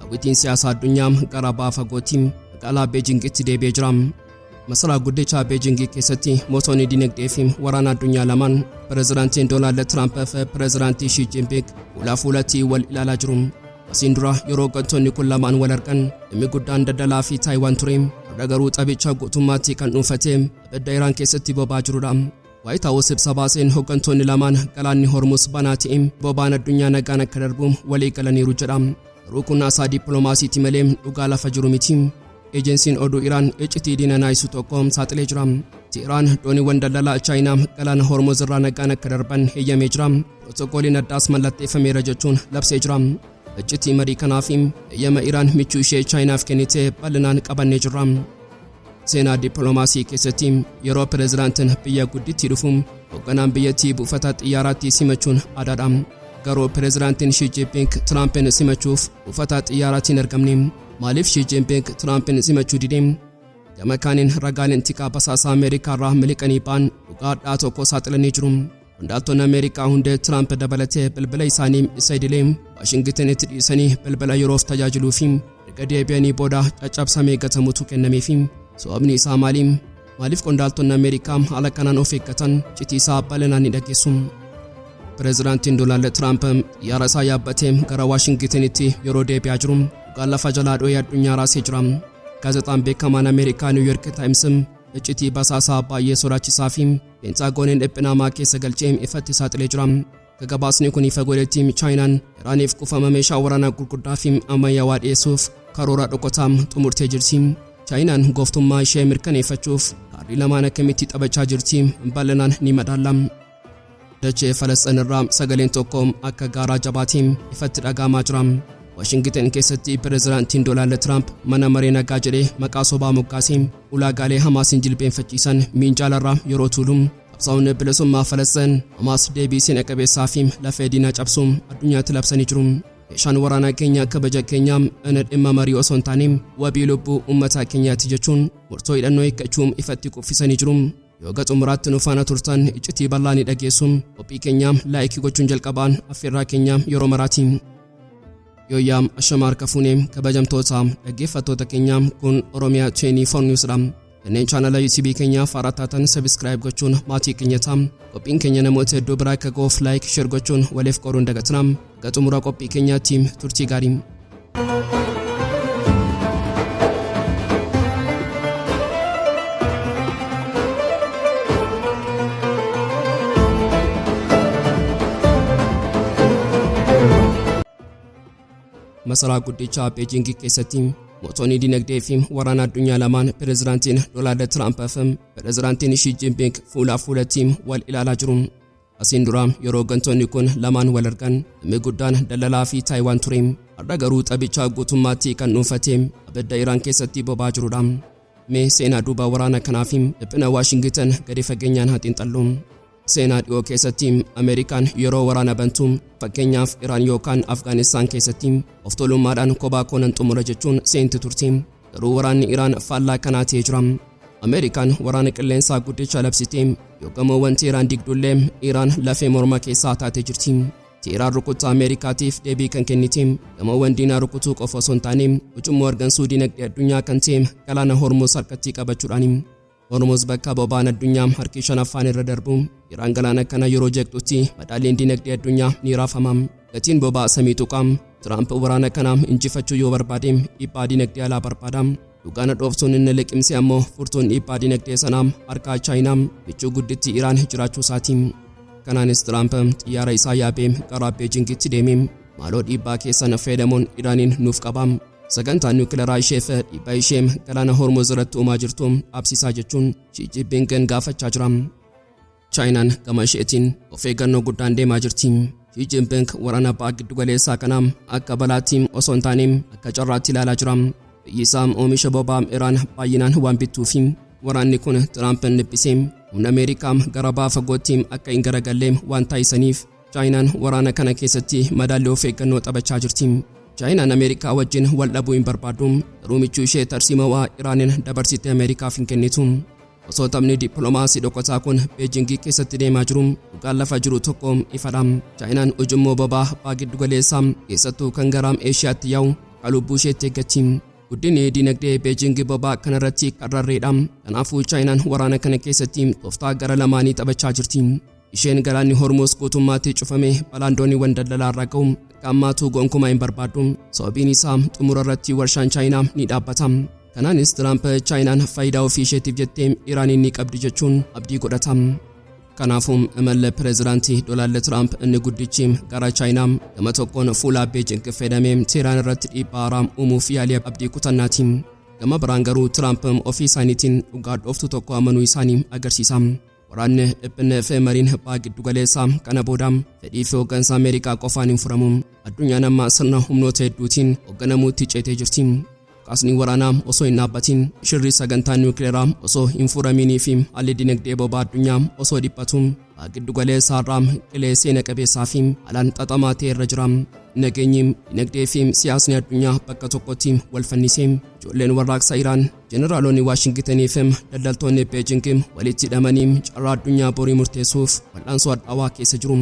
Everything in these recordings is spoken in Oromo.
Daawwitiin siyaasaa addunyaa gara baha fagootti magaalaa Beejingitti deebi'ee jira. Masaraa guddicha Beejingii keessatti mootonni dinagdee fi waraana addunyaa lamaan, Pireezidaantiin Doonaald Tiraamp fi Pireezidaantii Shii Jinping, fuula fuulatti wal ilaalaa jiru. Asiin dura yeroo hooggantoonni kun lamaan wal argan dhimmi guddaan daldalaa fi Taayiwaan ture. Har'a garuu taphicha guutummaatti kan dhuunfate abidda Iraan keessatti boba'aa jirudha. Waayit Haawus ibsa baaseen hooggantoonni lamaan galaanni Hormuz banaa ta'e boba'aan addunyaa nagaan akka darbu walii galaniiru jedha. Garuu kun haasaa dippiloomaasiiti malee dhugaa lafa jiru miti. Ejensiin oduu Iraan iccitii diina naayisu tokko saaxilee jira. Teheraan dooniiwwan daldalaa Chaayinaa galaana Hormuz irraa nagaan akka darban heeyyamee jira. Pirootokooliin addaas mallatteeffameera jechuun labsee jira. Iccitii marii kanaa fi heeyyama Iraan michuu ishee Chaayinaaf kennite bal'inaan qabannee jirra. Seenaa dippiloomaasii keessatti yeroo pireezidaantiin biyya guddittii dhufu hoogganaan biyyattii buufata xiyyaaraatti simachuun aadaadha. Garuu pireezidaantiin Shii Jinping Tiraampiin simachuuf buufata xiyyaaraatti hin argamne. Maaliif Shii Jinping Tiraampiin simachuu dide? Gama kaaniin ragaaleen tikaa basaasaa Ameerikaa irraa miliqanii ba'an dhugaa hadhaa tokko saaxilanii jiru. Qondaaltonni Ameerikaa hundee Tiraamp dabalatee bilbila isaanii isa idilee Waashingitanitti dhiisanii bilbila yeroof tajaajiluu fi erga deebi'anii booda caccabsamee gatamutu kennameefi. Sababni isaa maali? Maaliif qondaaltonni Ameerikaa haala kanaan of eeggatan? Iccitii isaa bal'inaan ni dhageessu. Pireezidaantiin Doonaald Tiraamp xiyyaara isaa yaabbatee gara Waashingitanitti yeroo deebi'aa jiru dhugaan lafa jalaa dho'ee addunyaa raasee jira. Gaazexaan beekamaan Ameerikaa Niw Yoork Taayims iccitii basaasaa baay'ee sodaachisaa fi Peentagooniin dhiphina hamaa keessa galchee ifatti saaxilee jira. Akka gabaasni kun ifa godhetti, Chaayinaan Iraaniif kuufama meeshaa waraanaa gurguddaa fi ammayyaawaa dhiyeessuuf karoora dhokotaa xumurtee jirti. Chaayinaan gooftummaa ishee mirkaneeffachuuf kaardii lamaan akkamitti taphachaa jirti? Bal'inaan ni madaalla. Dachee Falasxin irraa sagaleen tokko akka gaaraa jabaatiin ifatti dhaga'amaa jira. Waashingiten keessatti pireezidaantiin Doonaald Tiraamp mana maree nagaa jedhee maqaa sobaa moggaasee ulaagaalee Hamaasiin jilbeenfachiisan miinjaalarraa yeroo tuulu, qabsaa'onni bilisummaa Falasxin Hamaas deebii seena qabeessaa fi lafee diinaa cabsuu addunyaatti labsanii jiru. Meeshaan waraanaa keenya kabaja keenya, inni dhimma marii osoo hin taane wabii lubbuu uummataa keenyaati jechuun murtoo hidhannoo hiikkachuu ifatti kuffisanii jiru. Yoo haga xumuraatti nu faana turtan iccitii bal'aa ni dhageessu. Qophii keenya like gochuun jalqabaan affeerraa keenya yeroo maraati. Yooyyaa, ashama harka fuunee, kabajamtoota dhaggeeffattoota keenya, kun Oromiyaa 24 News dha. Kanneen chaanala YouTube keenya faaraa taatan subscribe gochuun maatii keenya ta'a. Qophiin keenya namoota hedduu biraa akka ga'uuf like, share gochuun waliif qooduun dagatina. Haga xumura qophii keenyaatti turtii gaarii. Masaraa guddicha Beejingii keessatti mootonni dinagdee fi waraana addunyaa lamaan, pireezidaantiin Doonaald Tiraamp fi pireezidaantiin Shii Jinping, fuulaa fuulatti wal ilaalaa jiru. Asiin dura yeroo hooggantoonni kun lamaan wal argan dhimmi guddaan daldalaa fi Taayiwaan ture. Har'a garuu taphicha guutummaatti kan dhuunfate abidda Iraan keessatti boba'aa jirudha. Mee seenaa duuba waraana kanaa fi dhiphina Waashingitan gadi fageenyaan haa xiinxallu. Seenaa dhiyoo keessatti Ameerikaan yeroo waraana bantu, fakkeenyaaf Iraan yookaan Afgaanistaan keessatti, of tuulummaadhaan kophaa koo nan xumura jechuun seenti turte. Garuu waraanni Iraan faallaa kanaa ta'ee jira. Ameerikaan waraana qilleensaa guddicha labsitee yoo gamoowwan Teheraan digdullee, Iraan lafee morma keessaa taatee jirti. Teheraan rukuttaa Ameerikaatiif deebii kan kennite gamoowwan diinaa rukutuu qofa osoo hin taane ujummoo argansuu dinagdee addunyaa kan ta'e galaana Hormuz harkatti qabachuudhaani. Hormuz bakka boba'aan addunyaa harki shanaffaan irra darbu. Iraan galaana kana yeroo jeeqxutti madaalliin dinagdee addunyaa ni raafama. Gatiin boba'aa samii tuqa. Tiraamp waraana kana injifachuu yoo barbaade dhiibbaa dinagdee alaa barbaada. Dhugaan dhooftuun inni liqimse ammoo furtuun dhiibbaa dinagdee sanaa harkaa Chaayinaa, michuu guddittii Iraan, jiraachuu isaati. Kanaanis Tiraamp xiyyaara isaa yaabee gara Beejingitti deeme. Maaloo dhiibbaa keessan fayyadamuun Iraaniin nuuf qaba. Sagantaa niwukilaraa isheef dhiibbaa ishee galaana Hormuz irratti uumaa jirtu dhaabsisaa jechuun Shii Jinpingin gaafachaa jira. Chaayinaan gama isheetiin of eeggannoo guddaan deemaa jirti. Shii Jinping waraana ba'a giddugaleessaa kana akka balaatti osoo hin taane akka carraatti ilaalaa jira. Biyyi isaa oomisha boba'aa Iraan baay'inaan waan bittuufi waraanni kun Tiraampiin dhiphisee humna Ameerikaa gara ba'a fagootti akka hin garagalle waan taasisaniif, Chaayinaan waraana kana keessatti madaallii of eeggannoo taphachaa jirti. Chaayinaan Ameerikaa wajjin wal dhabuu hin barbaaddu, garuu michuu ishee tarsiimawaa Iraaniin dabarsitee Ameerikaaf hin kennitu. Osoo taphni dippiloomaasii dhokataa kun Beejingii keessatti deemaa jiru, dhugaan lafa jiru tokko ifadha. Chaayinaan ujummoo boba'aa ba'a giddugaleessaa, keessattuu kan gara Eeshiyaatti yaa'u, Akka lubbuu isheetti eeggatti. Guddinni dinagdee Beejing boba'aa kanarratti qarrarreedha. Kanaafuu Chaayinaan waraana kana keessatti tooftaa gara lamaanii taphachaa jirti. Isheen galaanni Hormuuz guutummaatti cufamee balaan dooniiwwan daldalaa irra ga'u akka ammaatu gonkumaa hin barbaaddu. Sababiin isaa xumura irratti warshaan Chaayinaa ni dhaabbata. Kanaanis Tiraamp Chaayinaan faayidaa ofii isheetiif jettee Iraaniin ni qabdi jechuun abdii godhata. Kanaafuu imalli pireezidaantii Doonaald Tiraamp inni guddichi gara Chaayinaa gama tokkoon fuula Beejing fayyadamee Teheraan irratti dhiibbaa haaraa uumuuf yaalii abdii kutannaati. Gama biraan garuu Tiraamp ofii isaaniitiin dhugaa dhooftuu tokko amanuu isaanii agarsiisa. Waraanni dhiphinni fi mariin baha giddu galeessaa kana booda fedhii fi hooggansa Ameerikaa qofaan hin furamu. Addunyaan amma sirna humnoota hedduutiin hoogganamuutti ceetee jirti. Kaasni waraanaa osoo hin dhaabbatin, shirri sagantaa niwukileeraa osoo hin furaminii fi haalli dinagdee boba'aa addunyaa osoo dhiphatu baha giddu galeessaa irraa qilee seena qabeessaa fi haalaan xaxamaa ta'e irra jira. Nageenyi dinagdee fi siyaasni addunyaa bakka tokkotti wal fannisee ijoolleen warraaqsa Iraan, jeneraalonni Waashingitenii fi daldaltoonni Beejing walitti hidhamanii carraa addunyaa borii murteessuuf wal'aansoo hadhaawaa keessa jiru.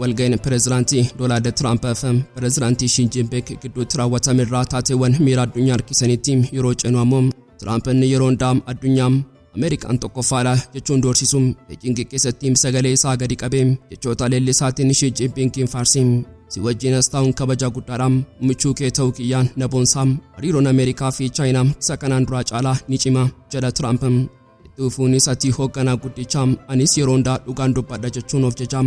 Walga'iin pireezidaantii Doonaald Tiraamp fi pireezidaantii Shii Jinping gidduutti raawwatame irraa taateewwan miira addunyaa harkisanitti yeroo ceenu ammoo Tiraamp inni yeroo hundaa addunyaa Ameerikaan tokkoffaadha jechuun doorsisu Beejing keessatti sagalee isaa gadi qabee jechoota leellisaatiin Shii Jinpingiin faarsi. Si wajjin as taa'uun kabaja guddaadha. Michuu kee ta'uu kiyyaan na boonsa. Hariiroon Ameerikaa fi Chaayinaa isa kanaan duraa caalaa ni cima jedha Tiraamp. Itti fufuunis ati hoogganaa guddicha, anis yeroo hundaa dhugaan dubbadha jechuun of jaja.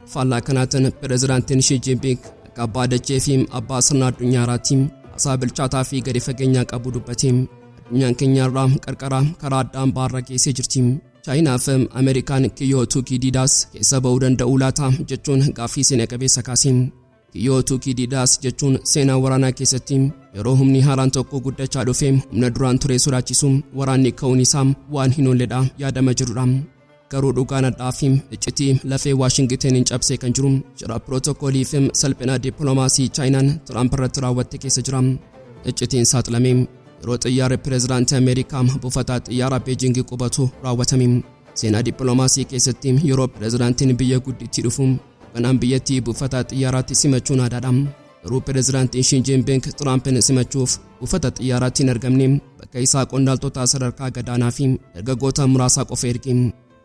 Faallaa kanaatiin pireezidaantiin Shii Jinping akka abbaa dachee fi abbaa sirna addunyaa haaraatti haasaa bilchaataa fi gadi fageenyaa qabu dubbate. Addunyaan keenya irraa qarqara karaa addaan baarra geessee jirti. Chaayinaa fi Ameerikaan kiyyoo Tuukiidiidaas keessa ba'uu danda'uu laata jechuun gaaffii seena qabeessa kaase. Kiyyoo Tuukiidiidaas jechuun seenaa waraanaa keessatti yeroo humni haaraan tokko guddachaa dhufe humna duraan ture sodaachisu waraanni ka'uun isaa waan hin oolledha yaadama jirudha. Garuu dhugaan hadhaa fi iccitii lafee Waashingiteniin cabsee kan jiru shira pirootokoolii fi salphina dippiloomaasii Chaayinaan Tiraamp irratti raawwatte keessa jira. Iccitiin saaxilame yeroo xiyyaarri pireezidaantii Ameerikaa buufata xiyyaara Beejing qubatu raawwatame. Seenaa dippiloomaasii keessatti yeroo pireezidaantiin biyya guddittii dhufu hoogganaan biyyattii buufata xiyyaaraatti simachuun aadaadha. Garuu pireezidaantiin Shii Jinping Tiraampin simachuuf buufata xiyyaaraatti hin argamne, bakka isaa qondaaltota sadarkaa gadaanaa fi dargaggoota muraasaa qofa erge.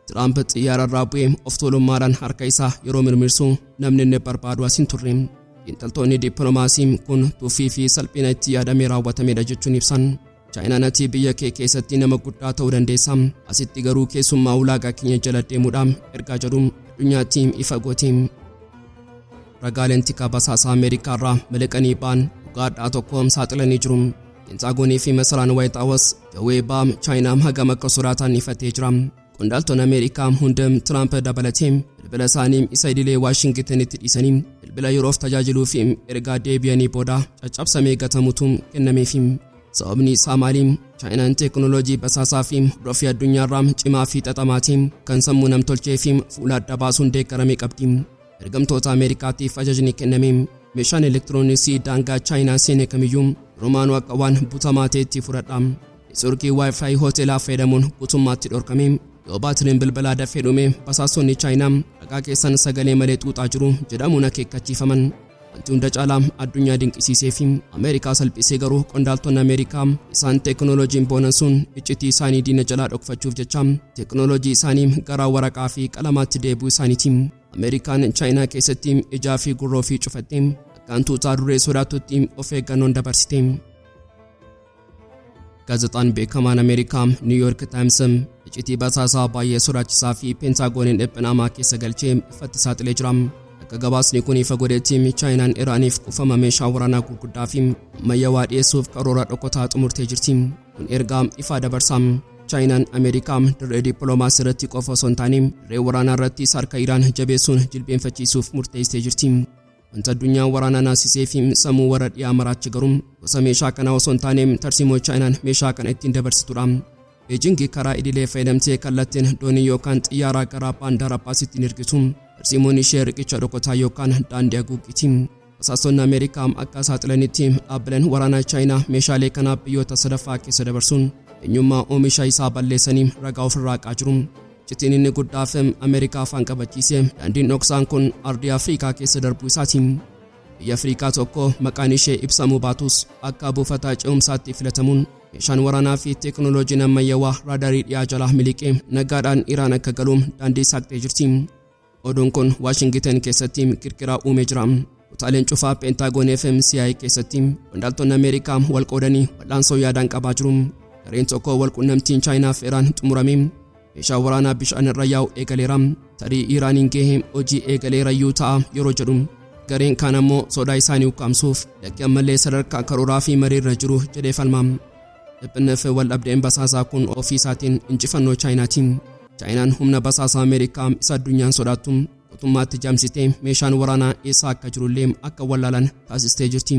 Tiraamp xiyyaara irraa bu'ee of tuulummaadhaan harka isaa yeroo mirmirsu namni inni barbaadu as hin turre. Xiinxaltoonni dippiloomaasii kun tuffii fi salphina itti yaadamee raawwatamedha jechuun ibsan. Chaayinaan ati biyya kee keessatti nama guddaa ta'uu dandeessa. Asitti garuu keessummaa ulaagaa keenya jala deemuudha ergaa jedhu addunyaatti ifa goote. Ragaaleen tikaa basaasaa Ameerikaa irraa miliqanii ba'an dhugaa hadhaa tokko saaxilanii jiru. Pentaagoonii fi masaraan Waayit Haawus jawwee ba'aa Chaayinaa hagam akka sodaatan ifatee jira. Qondaaltonni Ameerikaa hundi Tiraamp dabalatee bilbila isaanii isa idilee Waashingitenitti dhiisanii bilbila yeroof tajaajiluu fi ergaa deebi'anii booda caccabsamee gatamutu kennameefi. Sababni isaa maali? Chaayinaan teekinooloojii basaasaa fi hordoffii addunyaarraa cimaa fi xaxamaatiin kan sammuu namtolchee fi fuula adda baasuun deeggaramee qabdi. Ergamtoota Ameerikaatiif ajajni kenname meeshaan elektirooniksii daangaa Chaayinaa seene kamiyyuu yeromaanuu akka waan butamaa ta'etti fudhadha. Neetwoorkii Wi-Fi hoteelaa fayyadamuun guutummaatti dhorkame. Yoo baatiriin bilbilaa dafee dhume basaasonni Chaayinaa ragaa keessan sagalee malee xuuxaa jiru jedhamuun akeekkachiifaman. Wanti hunda caalaa addunyaa dinqisiisee fi Ameerikaa salphisee garuu qondaaltonni Ameerikaa isaan teekinooloojiin boonan sun iccitii isaanii diina jalaa dhokfachuuf jecha teekinooloojii isaanii gara waraqaa fi qalamaatti deebi'uu isaaniiti. Ameerikaan Chaayinaa keessatti ijaa fi gurra ofii cufattee akka hantuutaa duree sodaattutti of eeggannoon dabarsite. Gaazexaan beekamaan Ameerikaa New York Times iccitii basaasaa baay'ee sodaachisaa fi Peentagooniin dhiphina hamaa keessa galchee ifatti saaxilee jira. Akka gabaasni kun ifa godhetti Chaayinaan Iraaniif kuufama meeshaa waraanaa gurguddaa fi ammayyaawaa dhiyeessuuf karoora dhokotaa xumurtee jirti. Kun ergaa ifaa dabarsa. Chaayinaan Ameerikaa dirree dippiloomaasii irratti qofa osoo hin taane dirree waraanaa irrattis harka Iraan jabeessuun jilbeenfachiisuuf murteessitee jirti. Wanta addunyaa waraanaa naasisee fi sammuu warra dhiyaa maraache garuu gosa meeshaa kanaa osoo hin taane tarsiimoo Chaayinaan meeshaa kana ittiin dabarsitudha. Beejing karaa idilee fayyadamtee kallattiin doonii yookaan xiyyaaraa gara Baandar Abbaasitti hin ergitu. Tarsiimoon ishee riqicha dhokotaa yookaan daandii haguuggiiti. Basaasonni Ameerikaa akka saaxilanitti dhaabbileen waraanaa Chaayinaa meeshaalee kana biyyoota sadaffaa keessa dabarsuun eenyummaa oomisha isaa balleessanii ragaa ofirraa haqaa jiru. Iccitiin inni guddaa fi Ameerikaa afaan qabachiise daandiin dhoksaan kun ardii Afrikaa keessa darbuu isaati. Biyya Afrikaa tokko maqaan ishee ibsamuu baatus akka buufataa ce'umsaatti filatamuun meeshaan waraanaa fi teeknooloojiin ammayyaawaa raadarii dhiyaa jalaa miliqee nagaadhaan Iraan akka galuun daandii saaqxee jirti. Oduun kun Waashingitan keessatti kirkiraa uumee jira. Kutaaleen cufaa Peentaagoon fi CIA keessatti qondaaltonni Ameerikaa wal qoodanii wal'aansoo yaadaan qabaa jiru. Gareen tokko wal qunnamtiin Chaayinaa fi Iraan xumurame meeshaa waraanaa bishaan irra yaa'u eegaleera. Tarii Iraaniin gahee hojii eegaleerayyuu ta'a yeroo jedhu. Gareen kaan ammoo sodaa isaanii ukkaamsuuf lakki ammallee sadarkaa karooraa fi marii irra jiru jedhee falma. Dhiphinni fi wal dhabdeen basaasaa kun ofii isaatiin injifannoo Chaayinaati. Chaayinaan humna basaasaa Ameerikaa isa addunyaan sodaattu guutummaatti jaamsitee meeshaan waraanaa eessa akka jirullee akka wallaalan taasistee jirti.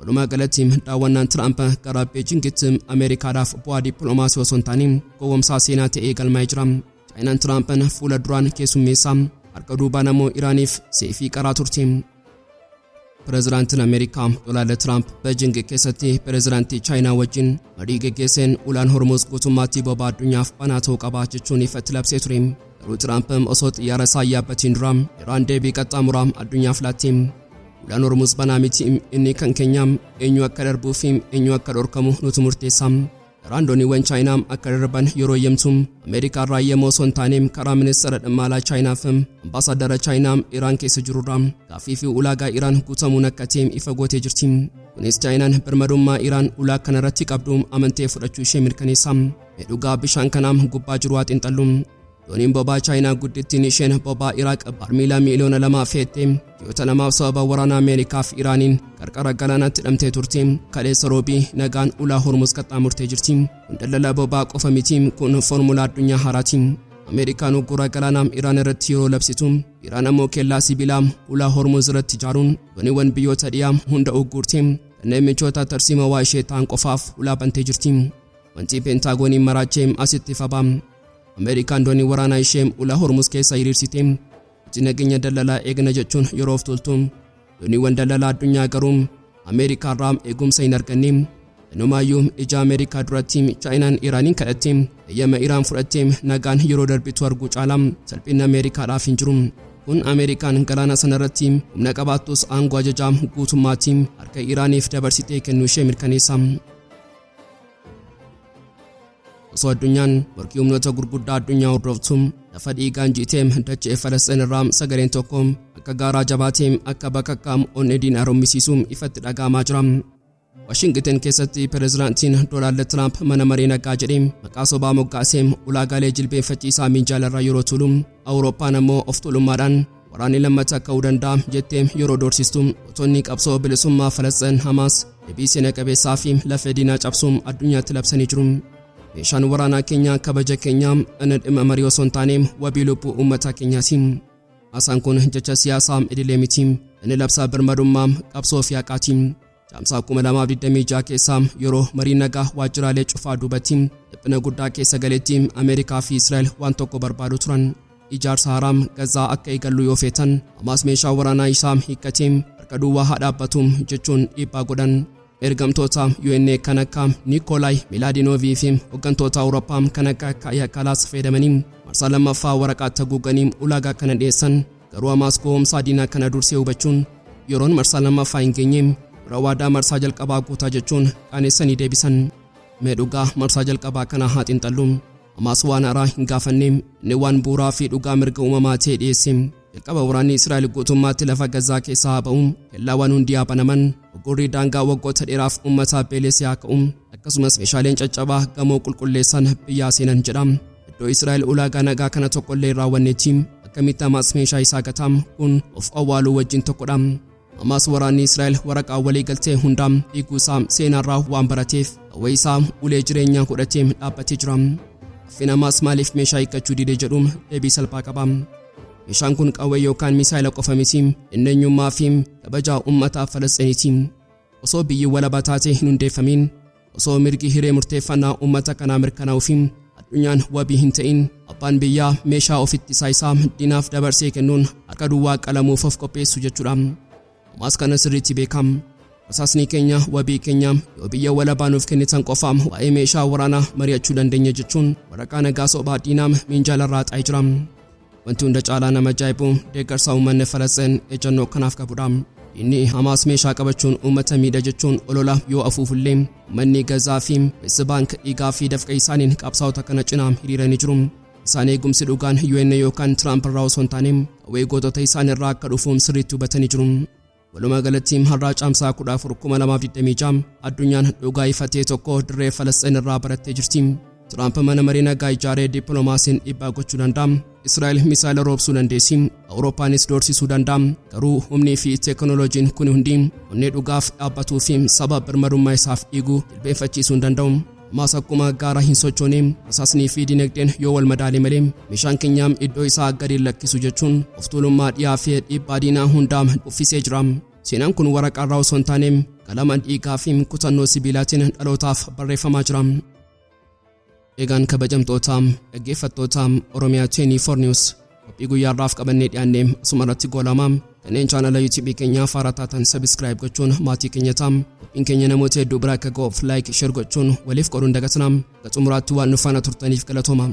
Walumaa galatti daawwannaan Tiraamp gara Beejingitti Ameerikaadhaaf bu'aa dippiloomaasii osoo hin taane gowwomsaa seenaa ta'ee galmaa'ee jira. Chaayinaan Tiraampiin fuula duraan keessummeessaa harka duubaan ammoo Iraaniif seefii qaraa turte. Pireezidaantiin Ameerikaa Doonaald Tiraamp Beejing keessatti pireezidaantii Chaayinaa wajjin marii geggeesseen ulaan Hormuz guutummaatti boba'aa addunyaaf banaa ta'uu qaba jechuun ifatti labsee ture. Garuu Tiraamp osoo xiyyaara isaa yaabbatiin dura Iraan deebii qaxxaamuraa addunyaaf laatte. Ulaan Hormuz banaa miti, inni kan keenya, eenyu akka darbuu fi eenyu akka dhorkamu nutu murteessa. Iraan dooniiwwan Chaayinaa akka darban yeroo eeyyamtu Ameerikaa irraa eeyyama osoo hin taane karaa ministeera dhimma alaa Chaayinaa fi ambaasaaddara Chaayinaa Iraan keessa jirurraa gaaffii fi ulaagaa Iraan guutamuun akka ta'e ifa gootee jirti. Kunis Chaayinaan birmadummaa Iraan ulaa kanarratti qabdu amantee fudhachuu ishee mirkaneessa. Mee dhugaa bishaan kanaa gubbaa jiru haa xiinxallu. Dooniin boba'aa Chaayinaa guddittiin isheen boba'aa Iraaq barmiila miiliyoona 2 fe'atte ji'oota 2f sababa waraana Ameerikaa fi Iraaniin qarqara galaanaatti hidhamtee turte. Kaleessa Roobii nagaan ulaa Hormuz qaxxaamurtee jirti. Kun daldala boba'aa qofa miti, kun foormulaa addunyaa haaraati. Ameerikaan uggura galaanaa Iraan irratti yeroo labsitu, Iraan ammoo kellaa sibiilaa ulaa Hormuz irratti ijaaruun dooniiwwan biyyoota dhiyaa hunda uggurte kanneen michoota tarsiimawaa ishee ta'an qofaaf ulaa bantee jirti. Wanti Peentagooniin maraachee asitti fabaa. Ameerikaan doonii waraanaa ishee ulaa Hormuz keessa hiriirsite nuti nageenya daldalaa eegna jechuun yeroo of tuultu, dooniiwwan daldalaa addunyaa garuu Ameerikaa irraa eegumsa hin arganne. Inumaayyuu ija Ameerikaa duratti Chaayinaan Iraaniin kadhatte eeyyama Iraan fudhattee nagaan yeroo darbitu arguu caalaa salphinni Ameerikaadhaaf hin jiru. Kun Ameerikaan galaana sanarratti humna qabaattus aangoo ajajaa guutummaatti harka Iraaniif dabarsitee kennuu ishee mirkaneessa. Osoo addunyaan morkii humnoota gurguddaa addunyaa hordoftu, lafa dhiigaan jiitee dachee Falasxiin irraa sagaleen tokko akka gaaraa jabaatee akka bakakkaa onnee diinaa rommisiisu ifatti dhaga'amaa jira. Waashington keessatti pireezidaantiin Doonaald Tiraamp mana maree nagaa jedhee maqaa sobaa moggaasee ulaagaalee jilbeenfachiisaa minjaalarraa yeroo tuulu, Awurooppaan ammoo of tuulummaadhaan waraanni lammata ka'uu danda'a jettee yeroo doorsistu, gootonni qabsoo bilisummaa Falasxiin Hamaas deebii seena qabeessaa fi lafee diinaa cabsuun addunyaatti labsanii jiru. Meeshaan waraanaa keenya kabaja keenya, inni dhimma marii osoo hin taane wabii lubbuu uummata keenyaati. Haasaan kun jecha siyaasaa idilee miti, inni labsaa birmadummaa qabsoo fi haqaati. Caamsaa 2026 keessa yeroo marii nagaa waajjiraalee cufaa duubatti dhiphina guddaa keessa galetti Ameerikaa fi Israa'el waan tokko barbaadu turan. Ijaarsa haaraa Gazaa akka eegallu yoo feetan, Hamaas meeshaa waraanaa isaa hiikkatee harka duwwaa haa dhaabbatu jechuun dhiibbaa godhan. Ergamtoota UN kan akka Niikoolaay Milaadinoovii fi hooggantoota Awurooppaa kan akka Kaayaa Kaalaas fayyadamanii marsaa lammaffaa waraqaatti haguuganii ulaagaa kana dhiyeessan. Garuu Hamaas gowwoomsaa diinaa kana dursee hubachuun yeroon marsaa lammaffaa hin geenye, dura waadaa marsaa jalqabaa guutaa jechuun qaaneessanii deebisan. Mee dhugaa marsaa jalqabaa kana haa xiinxallu. Hamaas waan haaraa hin gaafanne, inni waan bu'uuraa fi dhugaa mirga uumamaa ta'e dhiyeesse. Jalqaba waraanni Israa'el guutummaatti lafa Gazaa keessaa haa ba'u, kellaawwan hundi haa banaman, uggurri daangaa waggoota dheeraaf uummata beelessee haa ka'u, akkasumas meeshaaleen caccabaa gamoo qulqulleessan biyyaa seenan jedha. Iddoo Israa'el ulaagaa nagaa kana tokkollee hin raawwannetti akkamitti Hamaas meeshaa isaa gataa? Kun of awwaaluu wajjin tokkodha. Hamaas waraanni Israa'el waraqaa walii galtee hundaa diiguu isaa seenaarraa waan barateef qawwee isaa ulee jireenyaa godhatee dhaabbatee jira. Gaaffiin Hamaas maaliif meeshaa hiikkachuu dide jedhu deebii salphaa qaba. Meeshaan kun qawwee yookaan misaayila qofa miti, inni eenyummaa fi kabaja uummata Falasxiiniiti. Osoo biyyi walaba taatee hin hundeeffamiin, osoo mirgi hiree murteeffannaa uummata kanaa mirkanaa'uu fi addunyaan wabii hin ta'in, abbaan biyyaa meeshaa ofitti isaa isaa diinaaf dabarsee kennuun harka duwwaa qalamuuf of qopheessu jechuudha. Hamaas kana sirriitti beekam. Rasaasni keenya wabii keenya, yoo biyya walabaa nuuf kennitan qofa waa'ee meeshaa waraanaa mari'achuu dandeenya jechuun waraqaa nagaa sobaa diinaa minjaalarraa xaa'ee jira. Wanti hunda caalaa nama ajaa'ibu deeggarsa uummanni Falasxiin ejjennoo kanaaf qabudha. Inni Hamaas meeshaa qabachuun uummata miidha jechuun olola yoo afuufullee, uummanni Gazaa fi West Bank dhiigaa fi dafqa isaaniin qabsaa'ota kana cinaa hiriiranii jiru. Isaan eegumsi dhugaan UN yookaan Tiraamp irraa osoo hin taane qawwee gootota isaan irraa akka dhufuun sirriitti hubatanii jiru. Walumaa galatti har'aa Caamsaa 14 2026 addunyaan dhugaa ifatee tokko dirree Falasxiin irraa barattee jirti. Tiraamp mana marii nagaa ijaaree dippiloomaasiin dhiibbaa gochuu danda'a. Israa'el misaayila roobsuu dandeessi. Awurooppaanis doorsisuu danda'a. Garuu humnii fi teekinooloojiin kun hundi onnee dhugaaf dhaabbatuu fi saba birmadummaa isaaf dhiigu jilbeenfachiisuu hin danda'u. Hamaas akkuma gaara hin sochoone, rasaasnii fi dinagdeen yoo wal madaale malee meeshaan keenyaam iddoo isaa gadi lakkisu jechuun of tuulummaa dhiyaa fi dhiibbaa diinaa hundaa uffisee jira. Seenaan kun waraqaa irraa osoo hin taane qalama dhiigaa fi kutannoo sibiilaatiin dhalootaaf barreeffamaa jira. Egaan kabajamtoota dhaggeeffattoota Oromiyaa 24 News, qophii guyyaa irraaf qabannee dhiyaanne asuma irratti goolama. Kanneen chaanala YouTube keenyaa haaraa taatan subscribe gochuun maatii keenya ta'a. Qophiin keenya namoota hedduu bira akka ga'uuf like, share gochuun waliif qooduu hin dagatinaa. Hanga xumuraatti waan nu faana turtaniif galatooma.